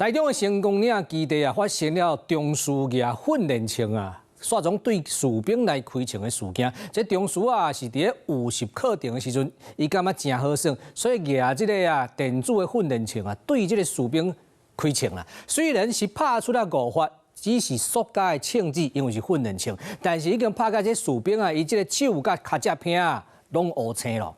台中的成功嶺基地啊，發生了中士舉訓練槍啊，煞總對士兵來開槍的事件。這中士啊，是佇咧預習課程的時陣，伊感覺誠好耍，所以舉這个啊電子的訓練槍啊，對這个士兵開槍啦。雖然是拍出了五發，只是塑膠的槍支，因為是訓練槍，但是已經拍甲這士兵啊，伊這个手佮跤脊片啊，攏烏青咯。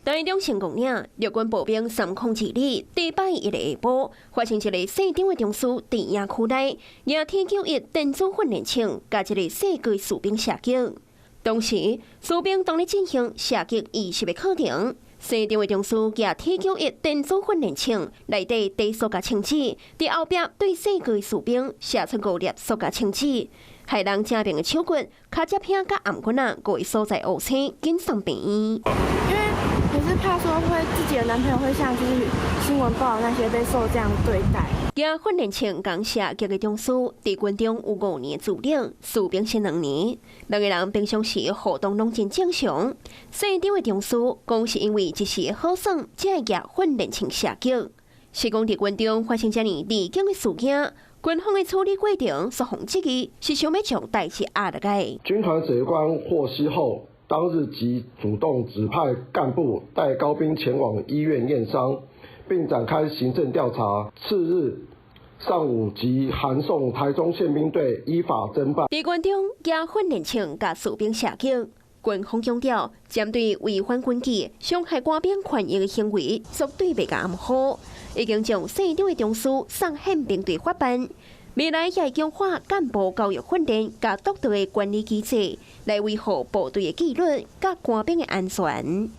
台中成功嶺陸軍步兵302旅，禮拜一的下晡，發生一个姓張的中士佇營區內，舉 T91電子訓練槍，共一个細個士兵射擊。當時士兵當咧進行射擊預習的課程，姓張的中士舉 T91電子訓練槍，內底裝塑膠槍支，佇後壁對細個士兵射出五粒塑膠槍支，害人正邊的手骨、跤脊片佮頷骨仔五个所在烏青，緊送病院。因為也是怕說會自己的男朋友會像就是新聞報的那些被受這樣對待。舉訓練槍共射擊的中士，佇軍中有5年資歷，士兵是2年。兩个人平常時互動攏真正常。姓張的中士講是因為一時好耍，才會舉訓練槍射擊。是講佇軍中發生遮爾離經的事件，軍方的處理過程煞予質疑，是想欲將代誌壓落來。軍團指揮官獲悉後，當日即主動指派幹部帶高兵前往醫院驗傷，並展開行政調查。次日上午即函送台中憲兵隊依法偵辦。佇軍中舉訓練槍共士兵射擊，軍方強調，針對違反軍紀、傷害官兵權益的行為，絕對袂共含糊。已經將姓張的中士送憲兵隊法辦。未來也會強化幹部教育訓練、佮獨特的管理機制，來維護部隊的紀律、佮官兵的安全。